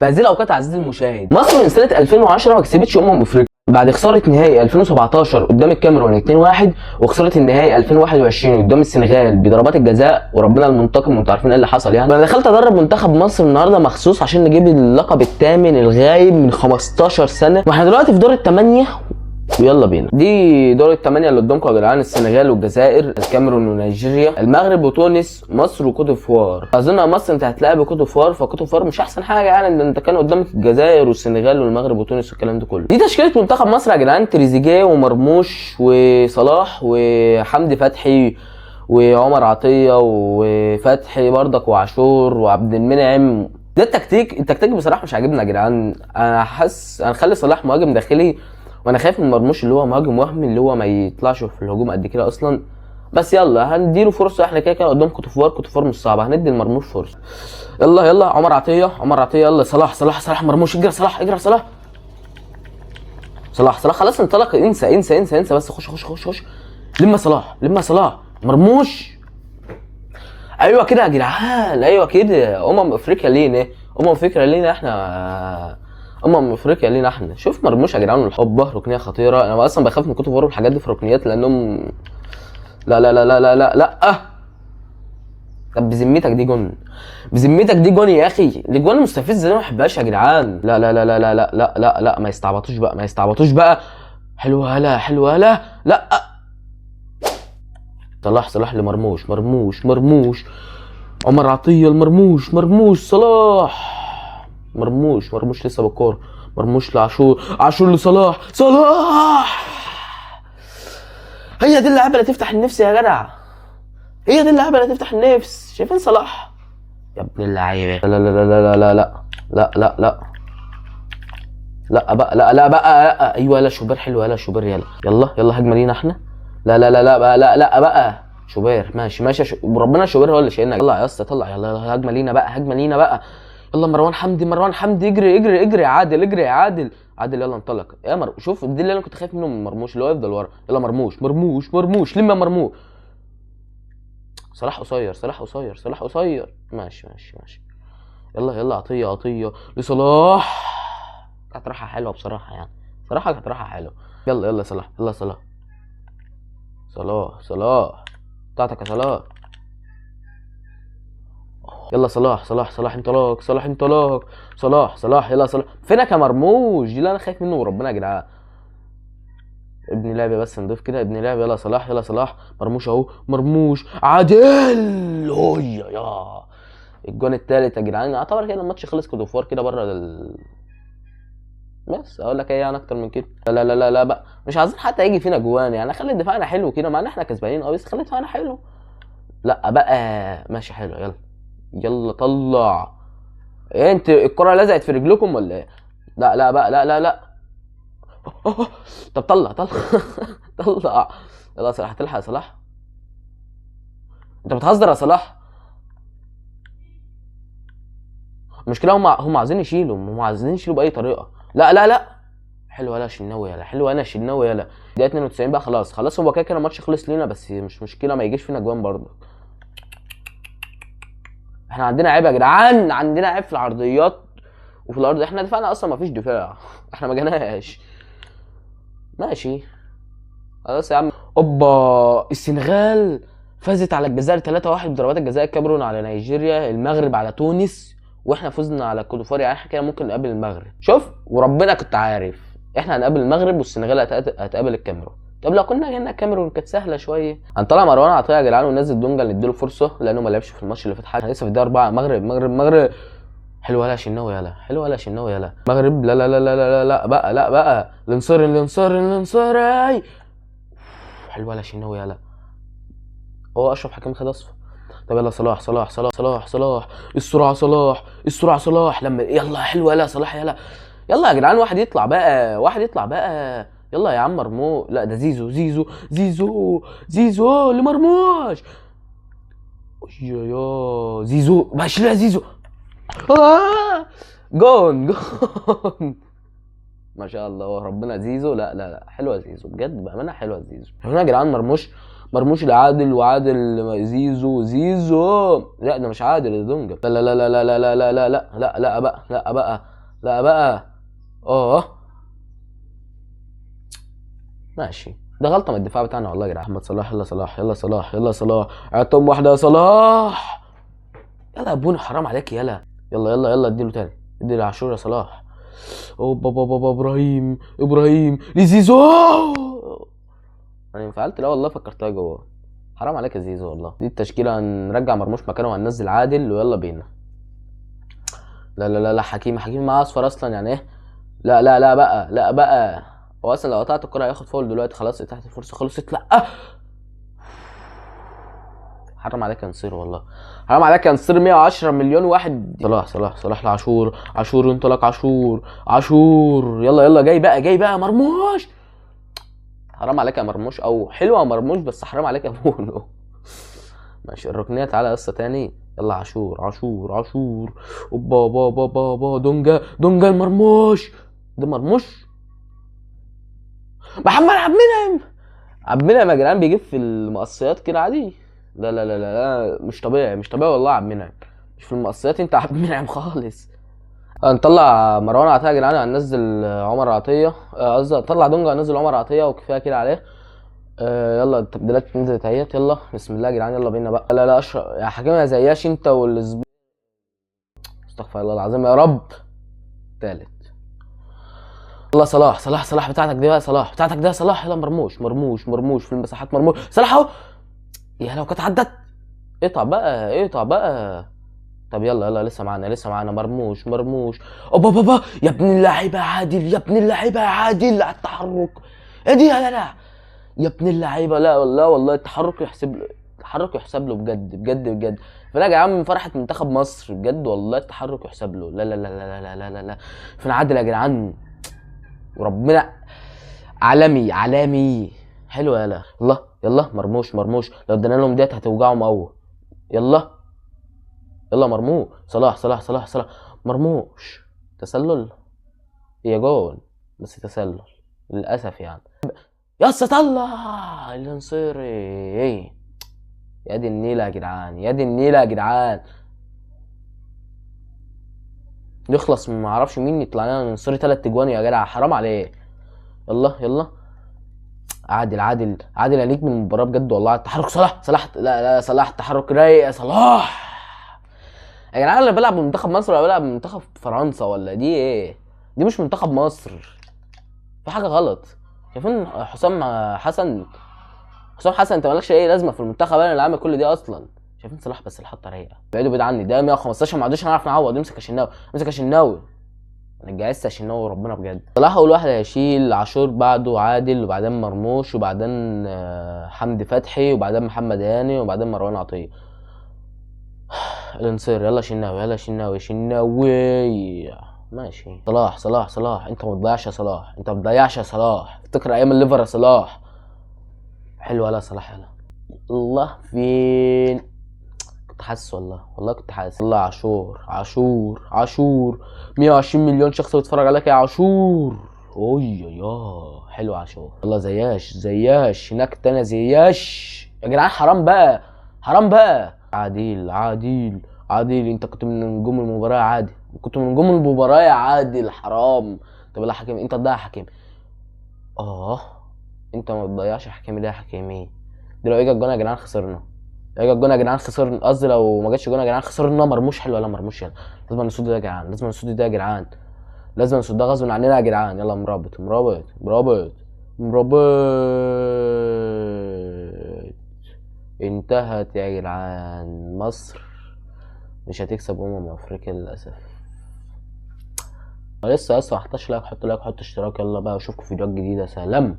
في هذه الاوقات عزيزي المشاهد، مصر من سنة 2010 ما كسبتش افريقيا بعد خسارة نهائي 2017 قدام الكاميرون 2-1، وخسارة النهائي 2021 قدام السنغال بضربات الجزاء، وربنا المنتقم وانتوا عارفين ايه اللي حصل. يعني انا دخلت ادرب منتخب مصر النهارده مخصوص عشان نجيب اللقب الثامن الغايب من 15 سنة، واحنا دلوقتي في دور الثمانية، ويلا بينا. دي دور الثمانية اللي قدامكم يا جدعان: السنغال والجزائر، الكاميرون ونيجيريا، المغرب وتونس، مصر وكوت ديفوار. اظن مصر انت هتلاعب كوت ديفوار، فكوت ديفوار مش احسن حاجة يعني، ان انت كان قدامك الجزائر والسنغال والمغرب وتونس والكلام ده كله. دي تشكيله منتخب مصر يا جدعان: تريزيجيه ومرموش وصلاح وحمدي فتحي وعمر عطية وفتحي برضك وعاشور وعبد المنعم. ده التكتيك. التكتيك بصراحة مش عاجبني يا جدعان. انا حاسس هنخلي صلاح مهاجم داخلي، وانا خايف من مرموش اللي هو مهاجم وهمي، اللي هو ما يطلعش في الهجوم قد كده اصلا. بس يلا هنديله فرصه، احنا كده كده قدام كوتوفوار، كوتوفوار مش صعبة، هندي لمرموش فرصة. يلا يلا عمر عطية، عمر عطية، يلا صلاح صلاح صلاح، مرموش اجري صلاح، اجري صلاح، صلاح صلاح، خلاص انطلق، انسى انسى انسى انسى، بس خش خش خش خش، لما صلاح، لما صلاح، مرموش، ايوه كده يا جدعان، ايوه كده. افريقيا لينا، افريقيا لينا احنا، افريقيا لينا احنا. شوف مرموش يا جدعان، الحبة ركنيه خطيرة. انا اصلا بخاف من كوت ديفوار والحاجات دي في الركنيات لانهم لا لا لا لا لا لا لا. طب بذمتك دي جون؟ بذمتك دي جون يا اخي؟ الاجوان المستفزه دي ما بحبهاش يا جدعان. لا لا لا لا لا لا لا لا لا، ما يستعبطوش بقى، ما يستعبطوش بقى. حلوة لا، حلوة لا، لا. صلاح صلاح لمرموش، مرموش مرموش، عمر عطية المرموش، مرموش صلاح، مرموش مرموش لسه بالكورة، مرموش لعاشور، عاشور لصلاح، صلاح. هي دي اللعبة اللي تفتح النفس يا جدع، هي دي اللعبة اللي تفتح النفس. شايفين صلاح يا ابن اللعيبة؟ لا لا لا لا لا لا لا لا لا لا بقى، لا لا بقى، لا. ايوه لا، شوبير حلو، يلا شوبير، يلا يلا يلا، هجمة لينا احنا. لا لا لا لا بقى، لا لا بقى، شوبير ماشي ماشي، ربنا شوبير هو اللي شايلنا. طلع يا اسطى طلع، يلا يلا هجمة لينا بقى، هجمة لينا بقى. يلا مروان حمدي، مروان حمدي، اجري اجري اجري يا عادل، اجري يا عادل، عادل يلا انطلق يا شوف دي اللي انا كنت خايف منه من مرموش، اللي هو يفضل ورا. يلا مرموش مرموش مرموش، لم يا مرموش. صلاح قصير، صلاح قصير، صلاح قصير، ماشي ماشي ماشي. يلا يلا عطية، عطية لصلاح، كانت راحة حلوة بصراحة يعني، صراحة كانت راحة حلوة. يلا يلا صلاح، يلا صلاح، صلاح صلاح بتاعتك يا صلاح. يلا صلاح صلاح صلاح انطلاق، صلاح انطلاق، صلاح صلاح، يلا صلاح، فينك يا مرموش؟ دي اللي انا خايف منه وربنا يا جدعان. ابن لعبه بس نضيف كده، ابن لعبه. يلا صلاح، يلا صلاح، مرموش اهو، مرموش، عادل، هويا يا الجون التالت يا جدعان. اعتبر كده الماتش خلص، كوت ديفوار كده بره بس اقول لك ايه يعني اكتر من كده؟ لا لا لا لا بقى، مش عايزين حتى يجي فينا جوان يعني، خلي دفاعنا حلو كده، مع ان احنا كسبانين بس خلي دفاعنا حلو. لا بقى ماشي حلو، يلا يلا طلع. ايه انت الكرة لزقت في رجلكم ولا ايه؟ لا لا بقى، لا لا لا. طب طلع طلع طلع. يلا صلاح، هتلحق يا صلاح؟ انت بتهزر يا صلاح؟ المشكلة هم عايزين يشيلوا، هم عايزين يشيلوا بأي طريقة. لا لا لا، حلوة لا شناوي، يلا حلوة انا شناوي، يلا. دقيقة 92 بقى، خلاص خلاص، هو كده كده الماتش خلص لينا، بس مش مشكلة ما يجيش فينا جوان برضه. احنا عندنا عيب يا جدعان، عندنا عيب في العرضيات وفي الارض، احنا دفاعنا اصلا ما فيش دفاع، احنا ما جناش. ماشي خلاص يا عم. اوبا، السنغال فازت على الجزائر 3-1 بضربات الجزاء، الكاميرون على نيجيريا، المغرب على تونس، واحنا فزنا على كوت ديفوار. يعني احنا كده ممكن نقابل المغرب. شوف وربنا كنت عارف احنا هنقابل المغرب والسنغال هتقابل الكاميرون. طب لو كنا جينا الكاميرون كانت سهلة شوية. هنطلع مروان عطية يا جدعان وننزل دونجا نديله فرصة لانه ما لعبش في الماتش اللي فات حاجة. لسه في الدقيقة 4. مغرب مغرب مغرب، حلوة لا شناوي، يلا حلوة لا شناوي، يلا مغرب. لا لا لا لا لا لا بقى، لا بقى، الانصاري الانصاري الانصاري، حلوة لا شناوي، يلا. هو اشرف حكيمي خد اصفر. طب يلا صلاح صلاح صلاح صلاح صلاح، السرعة صلاح، السرعة صلاح، لما يلا حلوة يلا صلاح، يلا يلا يا جدعان، واحد يطلع بقى، واحد يطلع بقى، يلا يا عم مرموش. لا ده زيزو، زيزو زيزو زيزو لمرموش، يا يا زيزو ماشي، لا زيزو، جون جون، ما شاء الله ربنا زيزو. لا لا لا حلوة زيزو بجد، بامانه حلوة زيزو. هنا يا جدعان مرموش، مرموش لعادل، وعادل زيزو، زيزو، لا ده مش عادل، ده دونجا. لا لا لا لا لا لا لا لا لا لا لا بقى، لا بقى. لا بقى. ماشي، ده غلطه من الدفاع بتاعنا والله يا جدعان. محمد صلاح، يلا صلاح، يلا صلاح، يلا صلاح، اعطهم واحدة يا صلاح. يلا يا بونو حرام عليك، يلا يلا يلا يلا، اديله تاني، ادي لعاشور يا صلاح. اوبا بابا بابا، ابراهيم، ابراهيم لزيزو. انا انفعلت، لا والله فكرتها جوه. حرام عليك يا زيزو والله. دي التشكيلة، هنرجع مرموش مكانه وهننزل عادل، ويلا بينا. لا لا لا لا، حكيم، حكيم معاه اصفر اصلا يعني ايه؟ لا لا لا بقى، لا بقى، هو اصلا لو قطعت الكره هياخد فاول دلوقتي. خلاص اتاحت الفرصة، خلصت. لا حرام عليك يا نصير والله، حرام عليك يا نصير. 110 مليون واحد. صلاح، صلاح، صلاح لعاشور، عاشور انطلق، عاشور، عاشور، يلا يلا، جاي بقى، جاي بقى مرموش. حرام عليك يا مرموش، او حلوة يا مرموش بس حرام عليك يا بونو. ماشي الركنيه، تعالى يا اسطى تاني. يلا عاشور، عاشور، عاشور، اوبا با با با با، دونجا، دونجا المرموش، ده مرموش. محمد عبد المنعم، عبد المنعم يا جدعان بيجيب في المقصيات كده عادي. لا لا لا لا لا، مش طبيعي، مش طبيعي والله. عبد المنعم مش في المقصيات، انت عبد المنعم خالص. هنطلع مروان عطية يا جدعان، هننزل عمر عطية، قصدي هنطلع دونجا، هننزل عمر عطية، وكفاية كده عليه. يلا التبديلات نزلت اهيت، يلا بسم الله يا جدعان، يلا بينا بقى. لا لا اشرب يا حكيم يا زياش انت والزبيب، استغفر الله العظيم يا رب. تالت، يلا صلاح، صلاح، صلاح بتاعتك دي بقى، صلاح بتاعتك دي يا صلاح. يلا مرموش، مرموش، مرموش في المساحات، مرموش، صلاح اهو. يا لو كانت عدت، اقطع بقى، اقطع بقى. طب يلا يلا، لسه معانا، لسه معانا مرموش، مرموش، اوبا بابا، يا ابن اللعيبة يا عادل، يا ابن اللعيبة يا عادل على التحرك. ايه دي يا جدع، يا ابن اللعيبة. لا والله والله التحرك يحسب له، التحرك يحسب له بجد بجد بجد. فانا يا جدعان من فرحه منتخب مصر بجد والله، التحرك يحسب له. لا لا لا لا لا لا لا لا، فين عادل يا جدعان؟ وربنا عالمي، عالمي. حلو يلا يلا يلا، مرموش، مرموش، لو ادينا لهم ديت هتوجعهم قوي. يلا يلا مرموش، صلاح، صلاح، صلاح، صلاح، مرموش، تسلل يا جون، بس تسلل للاسف يعني. يا اسطى طلع الانصيري، يا دي النيله يا جدعان، يا دي النيله يا جدعان. نخلص ما اعرفش مين يطلع لنا الانصيري 3 اجوان يا جدع، حرام عليه. يلا يلا عادل، عادل، عادل يا نجم المباراة بجد والله. التحرك صلاح، صلاح، لا لا صلاح، تحرك رايق يا صلاح. يا جدعان انا بلعب بمنتخب مصر ولا بلعب بمنتخب فرنسا ولا دي ايه؟ دي مش منتخب مصر، في حاجة غلط. شايفين حسام حسن، حسام حسن انت مالكش اي لازمه في المنتخب، انا اللي عامل كل دي اصلا. شايفين صلاح بس الحطه رايقة، بعيدوا بعيد عني. ده 115 ما عدوش هنعرف نعوض. امسك يا شناوي، امسك يا شناوي، انا اتجهزت يا شناوي وربنا بجد. صلاح اول واحد هيشيل، عاشور بعده عادل، وبعدين مرموش، وبعدين حمدي فتحي، وبعدين محمد هاني، وبعدين مروان عطية. الانصير، يلا شناوي، يلا شناوي، شناوي، ماشي. صلاح، صلاح، صلاح، انت ما تضيعش يا صلاح، انت ما تضيعش يا صلاح، افتكر ايام الليفر يا صلاح. حلو يلا صلاح، يلا. الله فين؟ كنت حاسس والله، والله كنت حاسس. يلا عاشور، عاشور، عاشور، 120 مليون شخص بيتفرج عليك يا عاشور. اوي يا حلو عاشور. يلا زياش، زياش هناك تاني، زياش يا جدعان، حرام بقى، حرام بقى. عادل، عادل، عادل، انت كنت من نجوم المباراة يا عادل، كنت من نجوم المباراة يا عادل، حرام. طب يلا حكيم، انت تضيع يا حكيم. انت ما تضيعش يا حكيم، ده يا حكيمي. دي لو اجى الجون يا جدعان خسرنا، لو اجى الجون يا جدعان خسرنا، قصدي لو ما جاتش الجون يا جدعان خسرنا. مرموش حلو، يلا مرموش، يلا لازم نصد ده يا جدعان، لازم نصد ده يا جدعان، لازم نصد ده غصب عننا يا جدعان. يلا مرابط، مرابط، مرابط، مرابط، انتهت يا جدعان. مصر مش هتكسب افريقيا للاسف. لسه ما حطيتش like، حط like، حط اشتراك. يلا بقى اشوفكم في فيديوهات جديدة. سلام.